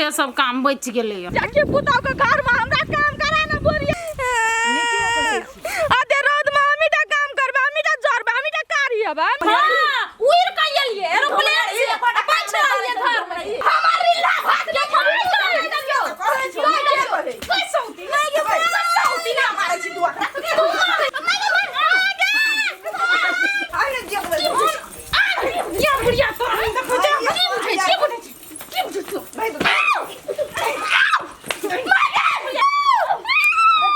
उहे सब काम बचि गेलैए। जबकि पुतहु के घर में हमरा काम करा न बुढ़िया अते रौद में हमीटा काम करबे, हमीटा जरबे, हमीटा कारी हबे। हाँ, उड़ के एलियै एरोप्लेन से आ बैठ रहलियै घर में। हमर रिल्ला भात के खबरी नहीं देलियौ। कोई सौती नहीं गे, कोई सौती ना मारै छी तू ओकरा। तू मारे नहीं गे, या बुढ़िया तोरा हम देखै छियौ। की बुझै छी, की बुझै छी, की बुझै छी?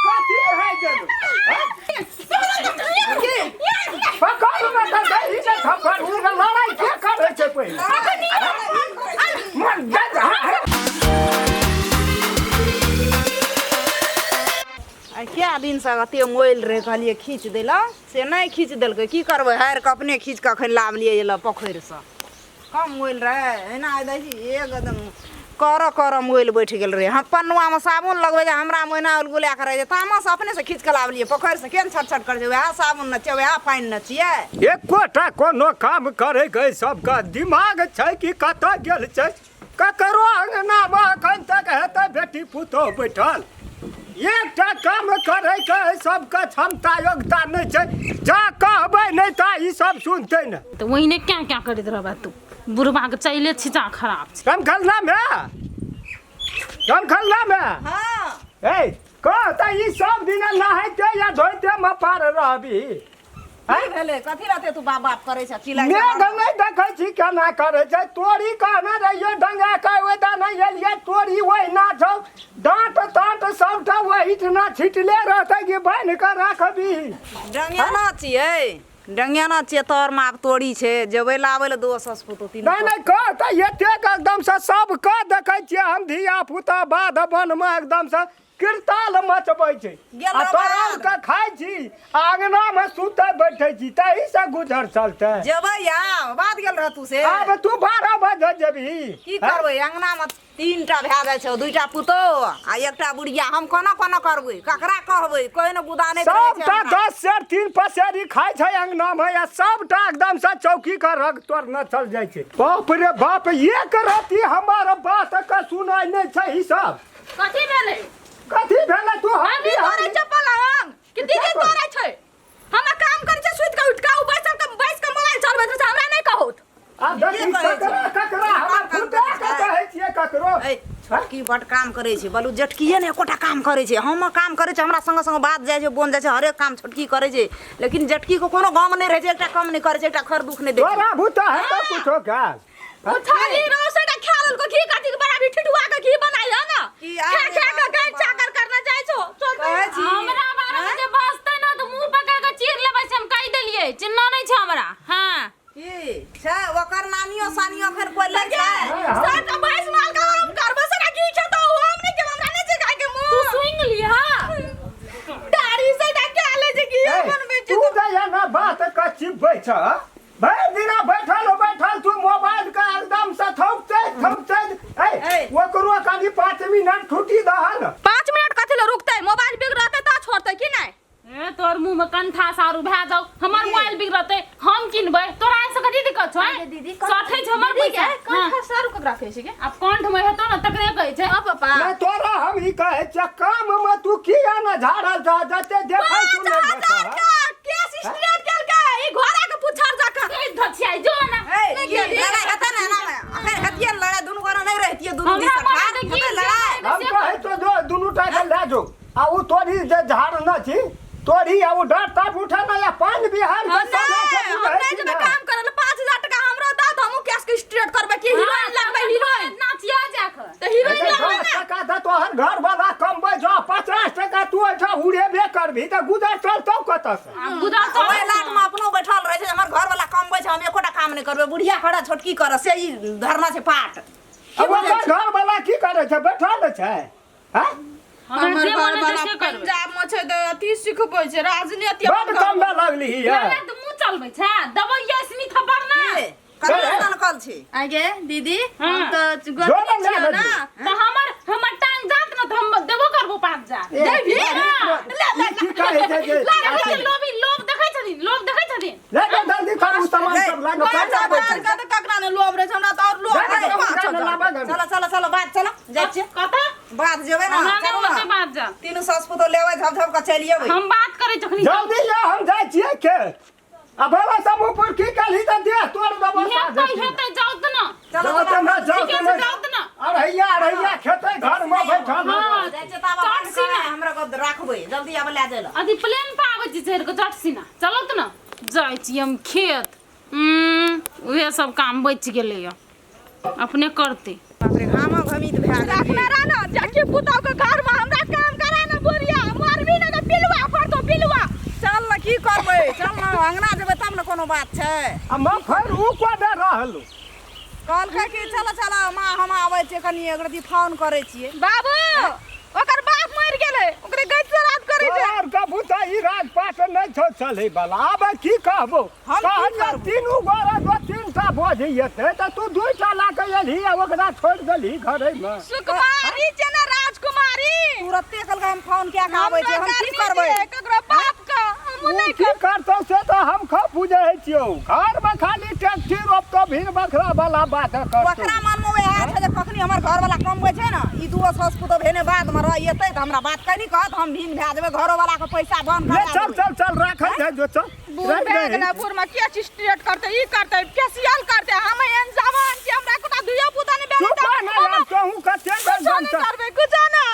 कथी भए गेल? पकड़ ने तऽ दही ने थप्पड़ उड़ लड़ाइ के करै छै पहिले मन गद आइ कए दिनसँ कते मोइल रहै, कहलियै खींच दै लए, से नहि खींच देलकै। की करबै, हारि कऽ अपने खींच कऽ एखन लाबलियै एलऽ पोखरिसँ। कम मोइल रहै एना दै छी एकदम कर कर मोइल बैठ गेल रहै। हम पन्नुआमे साबुन लगबै जे हमरा मोहिना उलगुला कऽ रहै छै, तामस अपनेसँ खींच कऽ लाबलियै पोखरिसँ। केहन छट छट करै छै, वएह साबुन ने छियै, वएह पानि ने छियै। एकोटा कोनो काम करैके सबके दिमाग छै कि कतऽ गेल छै? ककरो अङ्गनामे एखन तक हेतै बेटी पुतोहु बैठल? एकटा काम करैके सबके क्षमता योग्यता नहि छै। जा कहबै नहि तऽ ई सब सुनतै ने। तऽ ओहिने क्या क्या करैत रहबे तू, बुढ़बाके चले छिचा खराब छै। कमखल्लामे, कमखल्लामे। हाँ। ए कह तऽ ई सब दिन नहाइते या धोइते मे पार रहबी? की भेलै? कथी रहते तू बाप बाप करै छ, चिल्लाइ छ? मेघ नहि देखै छी केना करै छै? तोरी कहने रहियै डंगा के, ओहि दने एलियै तोरी ओहिना छौ, डाँट ताँट सबटा ओहिठिना छिटले रहतै कि बान्हि कऽ राखबी? डंगेना छियै, डंगेना छियै, तरमे आब तोरी छै, जेबै लाबै लए दोस पुतहु तीनू। नहि नहि, कह तऽ एतेक एकदमसँ सबके देखै छियै हम धिया पुता बाध बनमे एकदमसँ किरताल मचबै छै गेल आ रह तोरा बाहर। के खाइ छी आ अंगना मे सुतै बैठै छी, तही से गुजर चलतै। जेबै आब बात गेल रह तू से। आब तू 12 बजे जेबही? की करबै, अंगना मे तीनटा भए जाइ छै, दुईटा पुतोह आ एकटा बुढ़िया। हम कोना कोना करबै, ककरा कहबै? कोइ ने गुदा नहि रहै छै सबटा अंगना। 10 सेर 3 पसेरी खाइ छै अंगना मे आ सबटा एकदम से चौकी के रग तोड़ न चल जाइ छै। बाप रे बाप, एक रति हमर बात के सुनाइ नहि छै ई सब। कथी भेलै? कथी भेलै? तू अभी हमी तोरे हमी चप्पल अंग कि दीदी तोरे छै? हम काम करै छै सुति के उठि के, उ बैसल के बैस के मोबाइल चलबैत रहै छै, हमरा नहि कहौत। आब देखी के कहै छै? ककरा ककरा हमरा काम फुटा करै के छै? कहै छियै ककरो। ए छोटकी बड काम करै छै बलू, जेठकिए ने एकोटा काम करै छै। हम काम करै छै, हमरा संगे संगे बात जाइ छै, बोन जाइ छै, हरेक काम छोटकी करै छै, लेकिन जेठकी के कोनो गम नहि रहै छै, एकटा काम नहि करै छै, एकटा खर दुख नहि दै छै। तोरा भूता है तऽ कुछो काज थाली रहो से खा लेलको घी, कथी के बराबरी ठिठुआ के घी बनाई है ना। की खा आरे खा के बाप गाय रे। चाकर करना जाइ छो, चल। कहै छी हमरा बारे में जे बजतै ने तऽ मुंह पकड़ के चीर लेबै से हम कहि देलियै। चिन्ह नहि छै हमरा। हाँ। की छै ओकर नानियो सानियो अखन कोइ लै छै? सर तो भैंस माल का हम करबो से ना घी खेतो, हम नहीं के हमरा नहीं छै गाय के तू मुंह सुनि लिहा। दाढ़ी से ना क्या ले जे घी ए, बनबै छै। तू जहिया ना बात के चिपबै छ, भरि दिना बैठल बैठल तू मोबाइल के एकदम से थोपते थोपते। ए ए। ओकरो कनि 5 मिनट छुट्टी दहन। 5 मिनट कथी ले रुकतै? मोबाइल बिगड़तै तऽ छोड़तै की नहि? ए तोर मुंह में कंठा सारू भए जाओ। हमर मोबाइल बिगड़तै हम किनबै, तोरा एहिसँ कथी दिक्कत छौ? अरे दीदी, सठै छै हमर दीदी पैसा। के कंठा सारू ककरा कहै छै के? आब कंठ में हेतौ ने तकरे कहै छै। हां पापा। नहि तोरा हम ई कहै छियै, काम मे तू किया ने झाड़ल जा जते देखै पाँच सुनै हजार छ। का केस स्ट्रेट केलकै ई घोड़ा के पुछड़ जकाँ। ए धछियाइ जो ना। ए, की लड़ाइ हेतै ने एनामे? अखन हेतियै ने लड़ाइ, दुनू गोरा नहि रहितियै दुनू हमरा दिस मारे ठाढ़, तऽ की हेतै लड़ाइ? हम कहै तो जो दुनू टा के लए जो आ उ तोरी जे झाड़ न छी तोरी आ उ डाँट ताट उठा न या पानि बिहार के हम समय नहि से तू हम रहै नहि छी जेबै ने। काम करे ले। 5000 टका हमरो दऽ दऽ, हमहूँ केस के स्ट्रेट करबै कि हीरोइन लगबै, हीरोइन नाचिया जाके तऽ हीरोइन एते लगबै 10 ने। टका तऽ तोहर घर वाला कमबै छौ, 50 टका तू एहिठाम उड़ेबे करबही तऽ गुजर चलतौ कतऽसँ? आब गुजर ओहि चल लाटमे अपनो बैठल रहै छै, हमर घरवाला कमबै छै, हम एकोटा काम नहि करबै, बुढ़िया करऽ छोटकी करऽ, से ई धरना छै पाट। आ ओकर घर वाला की करै छै? बैठल छै? हैं? हमरा जे घर मन हेतै वाला से करबै। पंजाब मे छै तऽ अथी सिखबै छै राजनीति। बड कमबे लगली है। लड़ाइ तऽ मुँह चलबै छै, दबैया स्मिथ थप्पड़ ना। की? कते तनकल छी? आगे दीदी, हाँ। हम तऽ जोड़ल गोतनी लए छियौ लेबै। ना। तऽ हमर हमर टांग जात ने तऽ हम देबो करबो 5000। ए, देबही? ई की कहै छै जे लागै छै लोभी, लोभ देखै छथिन, लोभ देखै छथिन। ले ले जल्दी करू सामान सब लाग पाँच हजार के तऽ ककरा ने लोभ रहै छै, हमरा तऽ और लोभ रहै छै 5000। चल चलो चलो बात चलो जाइ छियै। कतऽ? बात जेबै ने। हमरा नहि चलू ओते ने। बात जा। तीनू सास पुतोह लेबै, झप झप कऽ चलि अयबै। हम बात करै जखनी। जल्दी जा, हम जाइ छियै खेत आ बाबा सब ऊपर की कहली तऽ देह तोड़ देबो। हेतै हेतै, जाउ तऽ ने। चलो। जाउ तऽ ना, जाउ ठीके तऽ छै, ना। जाउ तऽ ने। अढ़ैया अढ़ैया खेतै, घर में बैठल। हाँ। जाइ छियै ताबा चट बन्द सीना। करै, हमरा गप राखबै, जल्दी आब लए जाइ लए। अथी प्लेन पर आबै छी चढ़ि कऽ चट सीना, चलू तऽ ने। जाइ छी हम खेत। उहे सब काम बचि गेलैया, अपने करतै। बाप रे, घामो घमित भए गेल। रखने रह ना जाके पुतौ के घर में, हमरा काम करा ना। बुढ़िया मरबी ना तऽ पिलुआ पड़तो पिलुआ। चल ने, की करबै, चल ने, अंगना जेबै तब ने कोनो बात छै। आ माँ फेर ऊ कोने रहलू? कहलकै कि चलो चलो माँ, हम आबै छियै, कनि एक रति फोन करै छियै। बाबू, ओकर बाप मरि गेलै, ओकरे गैत श्राद्ध करै छै। तोहर कबू तऽ ई राजपाट नहि छौ चलै बला। आब की कहबो? हम की कहलियै करबो? तीनू गोरा दो तीन टा बोझ एतै तऽ तू दुइटा लए कऽ एलही आ ओकरा छोड़ि देलही घरेमे। सुकुमारी छै ने, राजकुमारी। तुरते कहलकै हम फोन कए कऽ आबै छियै। हम की करबै? ककरो बाप के हम उ नहि। की करतौ से तऽ हम खा बुझै छियौ। घरमे खाली टेक्टी रोपतौ, भीड़ बखरा वाला बात करतौ। ओकरा मनमे वएह छै जे कखनी हमर घरवाला कमबै छै ने, ई दूगो सास पुतोह भेने बादमे रह एतै तऽ हमरा बात कनी कहत, हम भिन भए जेबै, घरोवाला के पैसा बंद ले करा चल। देबै। चल चल, राखै छै जो, चल। बूढ़ राखि भए दही। गेलै, बूढ़ में के चीज स्ट्रेट करतै, ई करतै, फेसियल करतै। हम एहन जवान छी, हमरा कोटा धिया पुता नहि भेलै। चुप रह ने यार, तोहूँ कते कुछो एकदम नहि से करबै, कुछो ना।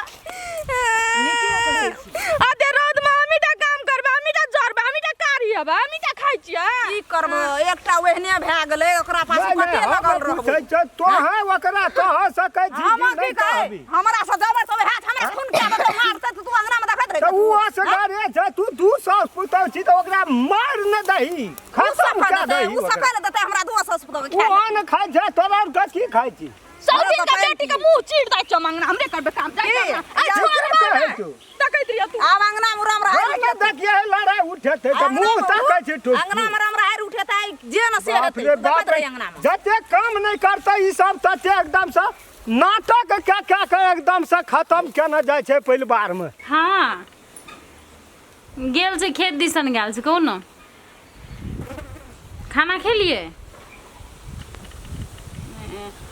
नीके कहै छी। अते रौद में हमीटा काम करबै, हमीटा जरबै, हमीटा कारी हेबै, हमीटा खाइ छियै। की करबै, एकटा ओहने भए गेलै, ओकरा पास नहि, कते नहि, हम लगल पूछै रहबै? छियौ, तोहे ओकरा कह सकै छी हम कि की नहि कहै? कहबी? हमरा से जबर सब हैत, हमरा खून के देतै, मारतै तऽ तू अंगना में देखैत तऽ रहि। उ असगरे छै, तू दू सास पुतहु छी तऽ ओकरा मार ने दही, खत्म कए दही उ ओकरा। सकल देतै हमरा दू सास पुतोह के उ खाए। अन्न खाइ छै, तोरा आर कथी खाइ छी? सब दिन हमरा के तऽ बेटी के मुंह चीर दै छौ मंगना, हमरे करबै काम, जाइ की? जा। आ या छोड़ ठीके ना। कहै छौ। तकैत रहियो तू। आब अंगना में राम रहाय। घर में देखिए लड़ाई उठे थे तऽ मुंह तकै छी टूट। अंगना में राम रहाय उठेतै जे न से बाप हेतै। रे तू बाप देखैत रे, रही अंगना में। जते काम नहि करतै ई सब तते एकदम से नाटक कए कए के एकदम से खत्म केने जाइ छै परिवार मे। हाँ, गेल छै, खेत दिसन गेल छै। कहू ने, खाना खेलिए?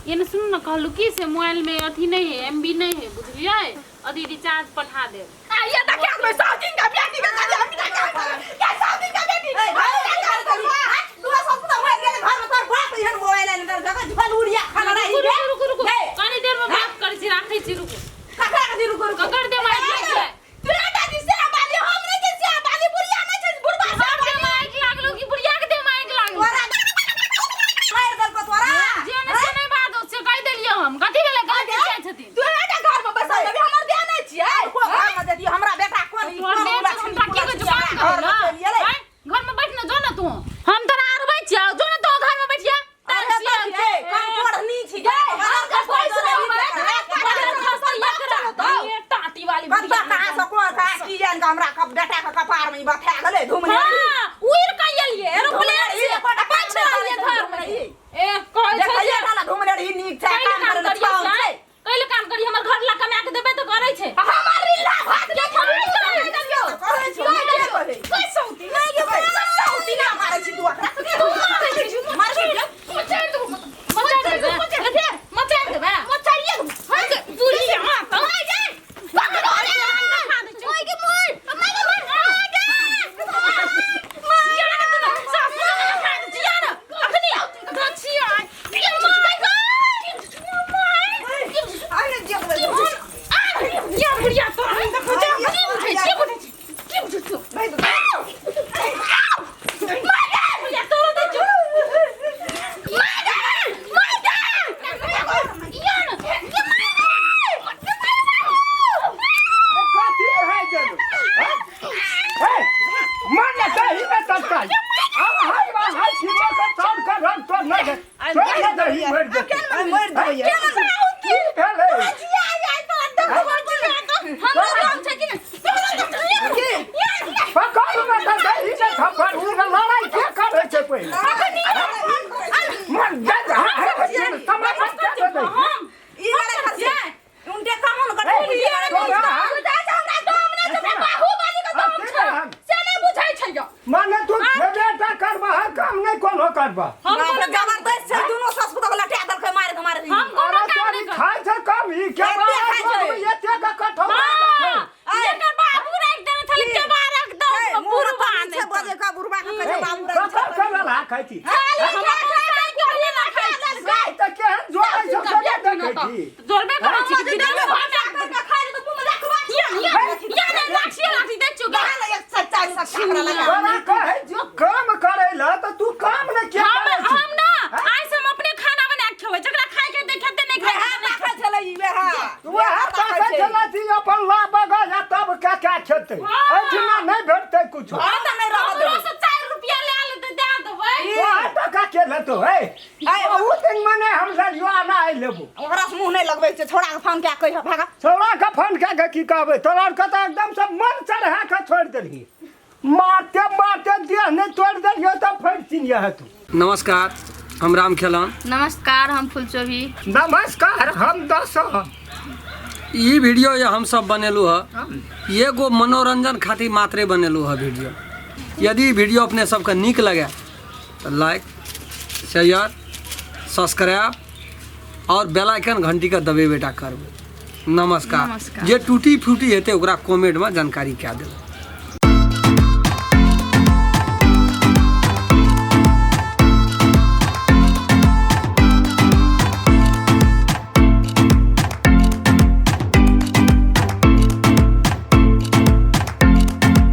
ये ने सुनू ने, कहलू कि से मोबाइल में अथी नहीं है, एमबी नहीं है, बुझलिए? अथी रिचार्ज पठा देब। आ ये देखिया देबै सब दिन के बेटी के कहिया हम काम करबै। के सब दिन के बेटी ए, हम भाई, काम करबै। दू सास पुतोह मरि गेलै घर में, तोहर बाप एहन मोबाइल आनि देलकै, झोल उड़िया खाना रही। रुकू रुकू रुकू रुकू। गै। कनी देर में बात करै छी, राखै छी, रुकू। ककरा के रुकू रुकू? ककर दे माइक लागलै? तू दादी से बाली, हम नहीं छै से बाली, बुढ़िया नहीं छै, बुढ़बा से। तोहर दे माइक लागलो कि बुढ़िया के दे माइक लागलो? तोरा मारि देलको तोरा। जे ने से नहीं बात हो, से कहि देलियै हम। कथी भेलै? गलती जाइ छथिन। तू एटा घर में बैसल रहबी, हमर देह नहीं छियै। को घर में देतियो हमरा बेटा कोन ई तोहर कोन देह उला छै, छिन हम तोरा की कहै छियौ, काम घर कर में ने। चलि गेलै। आँय? घर में बैठ ने, जो ने तू, हम तोरा आरबै छियौ, जो ने तू घर में बैठिया। अरे बाप रे, कम कोढ़नी छी गे। हमर पैसा ये टाटी वाली कत्ता बुढ़िया। कहाँ से कोन कहाँ की जान के हमरा कप बेटा के कपार में ई बथा गेलै धूम। हाँ, उड़ि के एलियै एरोप्लेन से आ पाछू एलियै घर में। ए, कहै छै देखैये जे डाला धूम रही, नीक छै कैले काम काम करे करियौ छाउ से? छै। कैले काम करियौ? हमर घर ला कमा के देबै तऽ करै छै। हमर रिल्ला भात के खबै कहै छी, नीके कहै। कोई सौती नहीं के सौती ना मारै छी तू ओकरा। तू मारै छी, मारै छी। मचारि देबौ, मचारि देबै, मचारि देबै, मचाइए। हँ, बुढ़िया तऽ माय गे, पकड़ो रे, माय गे, माय माय गे, माय गे। जिया ने तू ने, सासु के खा दे, जिया ने, अखनी छिया, माय गे। अरे देखबै। या बुढ़िया, तोरा हम देखै छियौ। की बुझै छी, की बुझै छी, की बुझै छी? बुढ़िया, तोरा दै छियौ। माय गे, माय गे। या ने, कथी भए गेल? हँ? हे, मन दही में तत्काल अब हाय बा हाय किलो के चाउर के रंग तो नहि दे, छोड़ ने दही, मरि जेतै। अरे मरि देबै। की भेलै? हमरो काम छै कि नहि? की? पकड़ ने तऽ दही के थप्पड़। उ लड़ाई के करै छै पहिले? मन दे, हाय हाय, समय पर के दे दही? हम ई लड़ाई करै छै। उनटे कामन हे, करै। तोरा बाहुबली के दम छै से नहि बुझै छै यौ। माने तू खेबे टा करबह, काम नहि कोनो करबह? हम बाप रे, कोनो काम जबरदस्त छै, दुनू सास पुतोह के लटा देलकै मारि के मारि। हम कोनो अरे काम तोरी नहि करब। खाइ छै। हम ई के एते खाइ छै। एते के कठौता। हाँ, एकर बाबू राखि देने छलै, की? केबा राखि दौ, हे, मुँह बुढ़बा में नहि छै बजे का बुढ़बा के कहै छै बाबू राखि ककर छै। करेला खाइ छी? खाली खा खा के कोहिए ना खाइ छी। गाय तऽ केहन जोड़ै छौ से नहि देखै छी। जोड़बे करै छी कि जे बिना देबै भात भात करके खाइ ले तऽ मुँह में रखबा या या या ने लाठी लाठी दै छियौ गे। लगा ले एक सौ चारि सौ टाकरा लगा। तोरा कहै छियौ काम करै लए तऽ तू काम नहि किया हम करै छी? हम ना आइ से हम अपने खाना बना के खेबै, जकरा खाय के देखे नहि खाय वएह ताकै छलै ई, वएह। वएह ताकै ताकै छै। छलै कि अपन ला बगल आ तब के के खेतै। एहिठिना नहि भेटतै कुछो। हाँ तऽ नहि रहऽ हमरो देबै। से 4 रुपया ले लेतै दए देबै। तोहर टका के लेतौ हे? ऐ, बहुत दिन मने हम लेलियो आ ना आइ लेबो। ओकरा से मुँह नहि लगबै छै, छोड़ा के फोन कए कहिह भागा। छोड़ा के फोन कए के की कहबै? तोरा आरके तऽ एकदम से मन चढ़ा के छोड़ि देलही। मारते मारते देह नहि तोड़ि देलियो तऽ फेर चिन्हिया हेतौ। नमस्कार, हम राम खेलन। नमस्कार, हम फुलचोभी। नमस्कार, हम दस। ई वीडियो ये हम सब बनेलू है एगो मनोरंजन खातिर मात्रे बनेलू है वीडियो। यदि वीडियो अपने सबके नीक लगे तो लाइक, शेयर, सब्सक्राइब और बेल आइकन घंटी के दबेबे टा करबै। नमस्कार। नमस्कार। जे टूटी फूटी हेतै ओकरा कमेंट में जानकारी कए देबै।